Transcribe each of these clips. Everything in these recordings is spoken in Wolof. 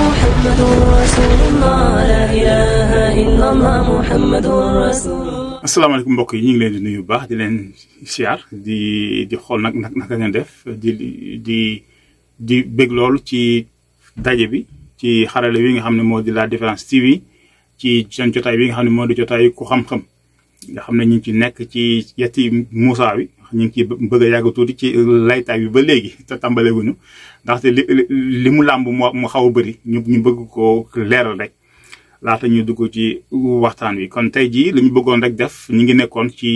محمد رسول الله لا إله إلا الله محمد رسول الله. asalaamaaleykum mbokk yi ñu ngi leen di nuyu bu baax di leen siyaar di xool naka ngeen def di bég loolu ci daje bi ci xarale wi nga xam ne moo di La Différence TV ci seen jotaay bi nga xam ne moo di jotaay ku xam-xam nga xam ne ñu ngi ci nekk ci yetti Moussa wi ñu ngi ci bëgg a yàgg tuuti ci laytaay bi ba léegi te tàmbaleeguñu ndaxte li mu làmb mu xaw a bëri ñu bëgg koo leeral rek laata ñu dugg ci waxtaan wi. kon tey jii li ñu bëggoon rek def ñu ngi nekkoon ci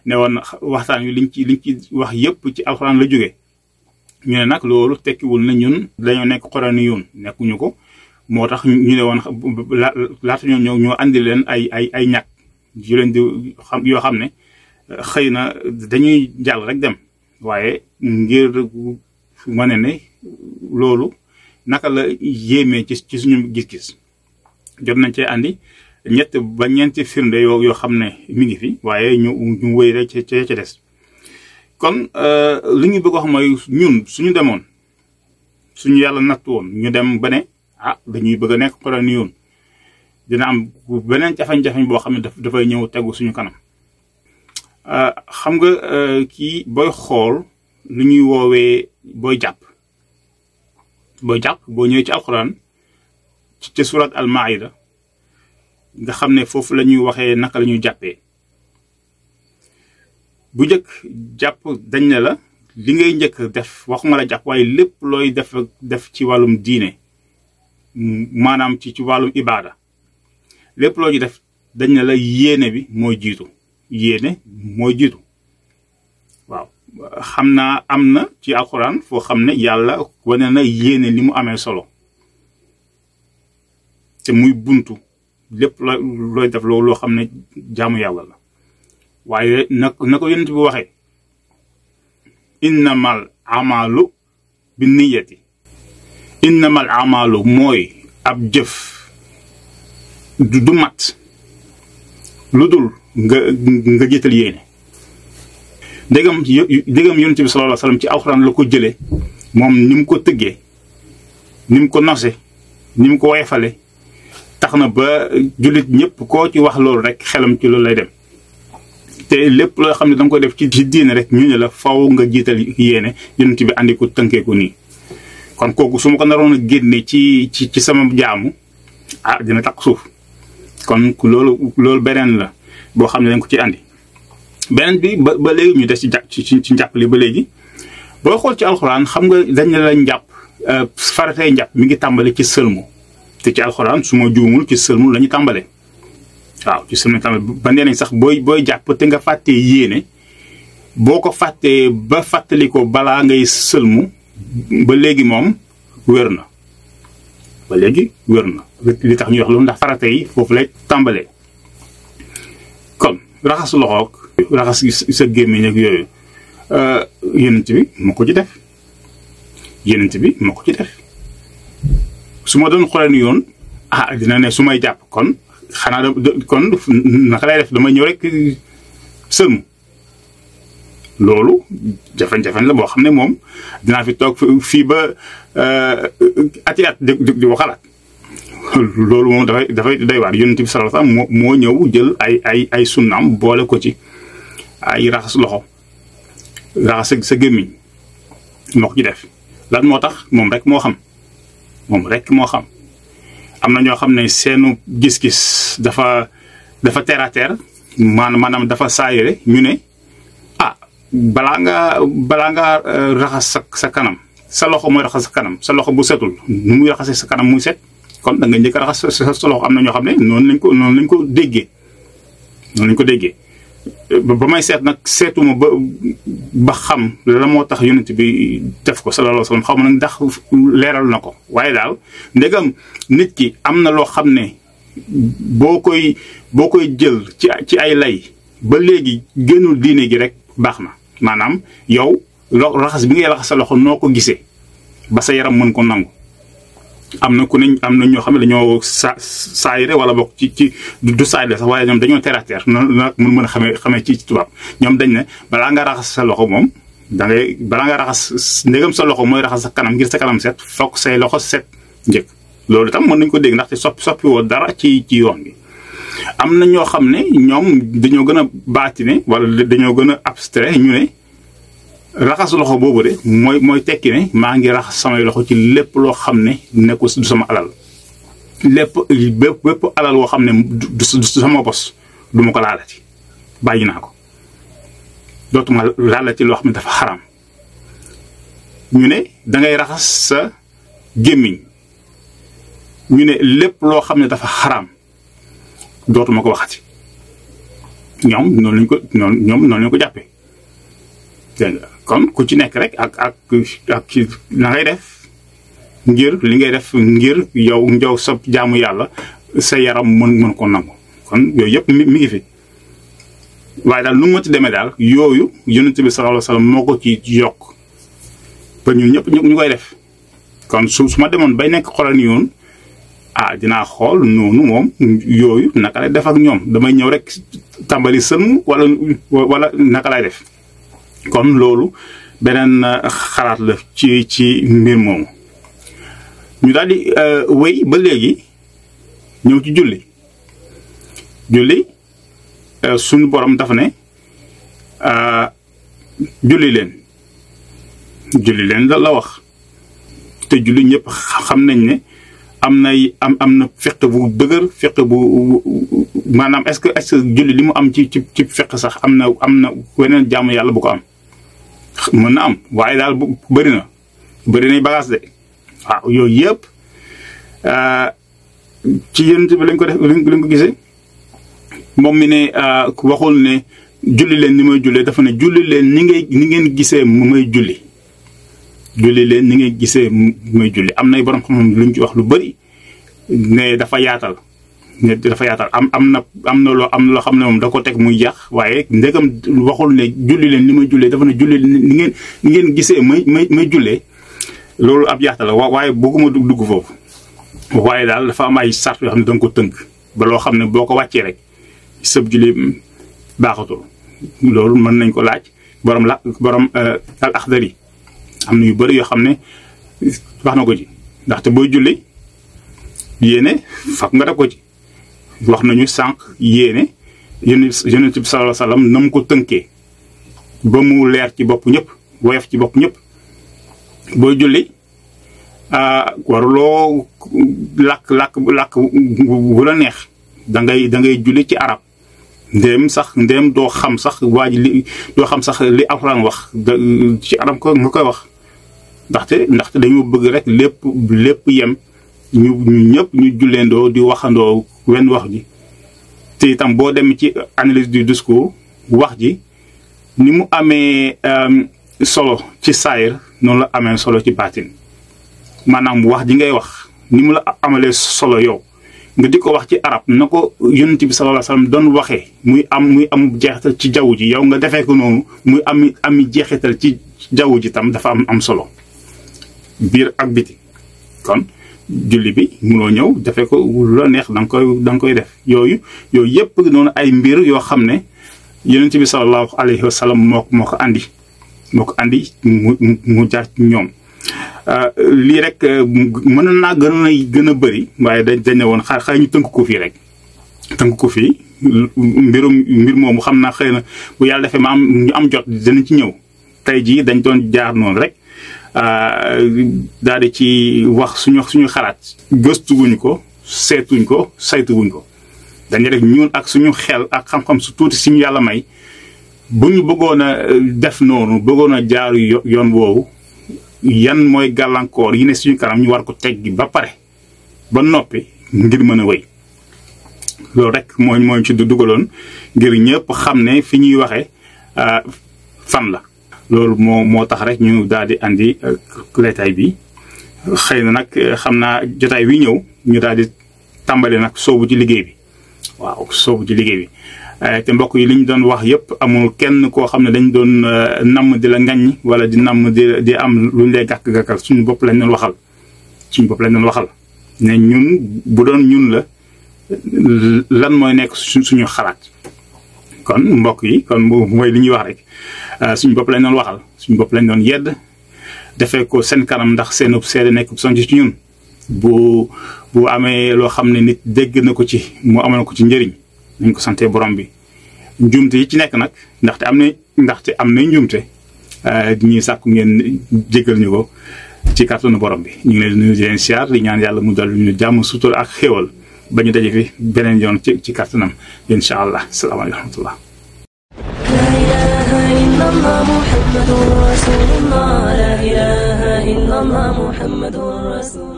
ne woon waxtaan wi liñ ci wax yëpp ci alxuraan la jógee ñu ne nag loolu tekkiwul na ñun dañoo nekk xorani yoon nekkuñu ko moo tax ñu ne woon laata ñoo andi leen ay ñàkk yu leen di xam yoo xam ne xëy na dañuy jàll rek dem waaye ngir wane ne loolu naka la yéemee ci suñu gis-gis jot nañ cee andi ñett ba ñeenti firnde yoo xam ne mi ngi fi waaye ñu wéy rek ca des kon li ñu bëgg wax mooy ñun suñu demoon suñu yàlla natt woon ñu dem ba ne dañuy bëgg a nekk xorani yoon dina am beneen jafe-jafe boo xam ne dafay ñëw tegu suñu kanam xam nga kii booy xool lu ñuy woowee booy jàpp boo ñëwee ci alxuraan ci surat al maida nga xam ne foofu la ñuy waxee naka la ñuy jàppee bu njëkk jàpp dañ ne la li ngay njëkk def waxuma la jàpp waaye lépp looy def ci wàllum diine maanaam ci wàllum ibaada lépp loo ci def dañ ne la yéene bi mooy jiitu waaw xam naa am na ci alxuraan foo xam ne yàlla wane na yéene li mu amee solo te muy buntu lépp looy def loolu loo xam ne jaamu yàlla la waaye na ko yonent bi waxee innamal amalu bi niyati innamal amalu mooy ab jëf du mat lu dul nga jiital yéene ndegam yonent bi sallallahu alayhi wa sallam ci alxuraan la ko jëlee moom ni mu ko tëggee ni mu ko nose ni mu ko woyefale tax na ba jullit ñëpp koo ci wax loolu rek xelam ci loolu lay dem te lépp loo xam ne danga ko def ci diine rek ñu ne la faw nga jiital yéene yonent bi andi ko tënkee ko nii kon kooku su ma ko naroon a génne ci sama jaamu dina takk suuf kon loolu beneen la boo xam ne dañ ko ci andi beneen bi ba léegi ñu des ci njàpp li ba léegi booy xool ci alxuraan xam nga dañ ne la njàpp faratay njàpp mi ngi tàmbale ci sëlmu te ci alxuraan su ma juumul ci sëlmu la ñu tàmbale waaw ci sëlmu tàmbale ba nee nañ sax booy jàpp te nga fàttee yéene boo ko fàttee ba fàttali ko balaa ngay sëlmu ba léegi moom wér na li tax ñuy wax loolu ndax farata yi foofu lay tàmbalee kon raxas loxoog raxas sa gémmiñ ak yooyu yonent bi moo ko ci def su ma doon xoolee ni yoon dina ne su may jàpp kon xanaa kon naka lay def damay ñëw rek sëlmu loolu jafe-jafe la boo xam ne moom dinaa fi toog fii ba ati at di waxalaat loolu moom dafay doy waar yonent bi sallallahu alayhi wasallam moo ñëw jël ay sunnaam boole ko ci ay raxas loxo raxas sa gémmiñ moo ko ci def lan moo tax moom rek moo xam am na ñoo xam ne seenu gis-gis dafa terre à terre maanaam dafa saayire ñu ne balaa nga raxas sa kanam sa loxo mooy raxas sa kanam sa loxo bu setul nu muy raxasee sa kanam muy set kon da nga njëkk a raxas sa loxo am na ñoo xam ne noonu lañ ko déggee ba may seet nag seetuma ba xam la moo tax yonent bi def ko sallallahu alayhi wasallam xaw ma nag ndax leeral na ko waaye daal ndegam nit ki am na loo xam ne boo koy jël ci ay lay ba léegi génnul diine gi rek baax na maanaam yow raxas bi ngay raxas sa loxo noo ko gisee ba sa yaram mën ko nangu am na ñoo xam ne dañoo saayire wala bokk ci du saayire sax waaye ñoom dañoo terre à terre noonu nag mën a xamee ci tubaab ñoom dañ ne balaa nga raxas sa loxo moom balaa nga raxas ndegam sa loxo mooy raxas sa kanam ngir sa kanam set fokk say loxo set njëkk loolu itam mën nañu ko dégg ndaxte soppi woo dara ci yoon bi. am na ñoo xam ne ñoom dañoo gën a baatine wala dañoo gën a abstrait ñu ne raxas loxo boobu de mooy tekki ne maa ngi raxas samay loxo ci lépp loo xam ne nekkul du sama alal bépp alal woo xam ne du sama bos du ma ko laalati bàyyi naa ko dootuma laalati loo xam ne dafa xaram ñu ne dangay raxas sa gémmiñ ñu ne lépp loo xam ne dafa xaram dootuma ko waxati ñoom noonu lañ ko jàppee kon ku ci nekk rek ak na ngay def ngir li ngay def ngir yow sa jaamu yàlla sa yaram mën ko nangu kon yooyu yëpp mi ngi fi waaye daal nu mu ci demee daal yooyu yonent bi sallallahu alayhi wasallam moo ko ci yokk ba ñun ñëpp ñu koy def kon su ma demoon bay nekk xoolal ni yoon dinaa xool noonu moom yooyu naka lay def ak ñoom damay ñëw rek tàmbali sëlmu wala naka lay def kon loolu beneen xalaat la ci mbir moomu ñu daal di wéy ba léegi ñëw ci julli suñu borom dafa ne julli leen la wax te julli ñëpp xam nañ ne am na fiq bu dëgër fiq bu maanaam est-ce que julli li mu am ci fiq sax am na weneen jaamu yàlla bu ko am mën na am waaye daal bëri nay bagage de waaw yooyu yëpp ci yonent bi lañ ko gisee moom mi ne waxul ne julli leen ni may jullee dafa ne julli leen ni ngeen gisee may julli leen ni ngeen gisee may julli am nay borom xam-xam luñ ci wax lu bëri ne dafa yaatal am na loo xam ne moom da ko teg muy yàq waaye ndegam waxul ne julli leen ni may jullee dafa ne julli leen ni ngeen gisee may jullee loolu ab yaatal la waaye bëgguma dugg foofu waaye daal dafa am ay sart yoo xam ne danga ko tënk ba loo xam ne boo ko wàccee rek sëb julli baaxatul loolu mën nañ ko laaj borom al Axdari am na yu bëri yoo xam ne wax na ko ci ndaxte booy julli yéene fak nga def ko ci wax nañu sànq yéene yonent bi sallallahu alayhi wasallam na mu ko tënkee ba mu leer ci bopp ñëpp woyof ci bopp ñëpp booy julli waruloo làkk bu la neex da ngay julli ci arab ndéem doo xam sax doo xam sax li alxuraan wax ci arab ko nga koy wax ndaxte dañoo bëgg rek lépp yem ñu ñëpp ñu julleendoo di waxandoo wenn wax ji te itam boo dem ci analyse du discours wax ji ni mu amee solo ci saayir noonu la amee solo ci baatin maanaam wax ji ngay wax ni mu la amalee solo yow nga di ko wax ci arab na ko yonent bi sallallahu alayhi wasallam doon waxee muy am jeexital ci jaww ji yow nga defee ko noonu muy ami jeexital ci jaww ji tam dafa am solo biir ak biti kon julli bi munoo ñëw defee ko lu la neex da nga koy def yooyu yëpp noonu ay mbir yoo xam ne yonent bi sallallahu alayhi wasallam moo ko andi mu jaar ci ñoom lii rek mën naa gën a bëri waaye dañ ne woon xaar ñu tënk ko fii rek tënk ko fii mbir moomu xam naa xëy na bu yàlla defee ñu am jot dinañ ci ñëw tey jii dañ doon jaar noonu rek daal di ci wax suñu xalaat gëstuwuñ ko seetuñ ko saytuwuñ ko dañu rek ñun ak suñu xel ak xam-xam su tuuti suñu yàlla may bu ñu bëggoon a def noonu bëggoon a jaaru yoon woowu yan mooy gàllankoor yi ne suñu kanam ñu war ko teggi ba pare ba noppi ngir mën a wéy loolu rek mooy ci dugaloon ngir ñëpp xam ne fi ñuy waxee fan la. loolu moo tax rek ñu daal di andi leetaay bi xëy na nag xam naa jotaay wi ñëw ñu daal di tàmbali nag soobu ci liggéey bi waaw soobu ci liggéey bi. te mbokk yi li ñu doon wax yëpp amul kenn koo xam ne dañ doon namm di la ngañ wala di namm di am luñ lay gàkk-gàkkal suñu bopp lañ doon waxal ne ñun bu doon ñun la lan mooy nekk suñu xalaat kon mbokk yi kon mooy li ñuy wax rek suñu bopp lañ doon waxal suñu bopp lañ doon yedd defee ko seen kanam ndax seenub seede nekk sonj ci ñun bu amee loo xam ne nit dégg na ko ci mu amal ko ci njëriñ nañ ko sante borom bi. njuumte yi ci nekk nag ndaxte am na njuumte ñuy sàkku ngeen jégal ñu ko ci kàttanu borom bi. ñu ngi leen di nuyu di leen siyaar di ñaan yàlla mu dal ñu jàmm sutura ak xéewal ba ñu daje fi beneen yoon ci kàttanam incha allah salaamaaleykum wa rahmatullah. لا إله إلا الله محمد رسول الله لا إله إلا الله محمد رسول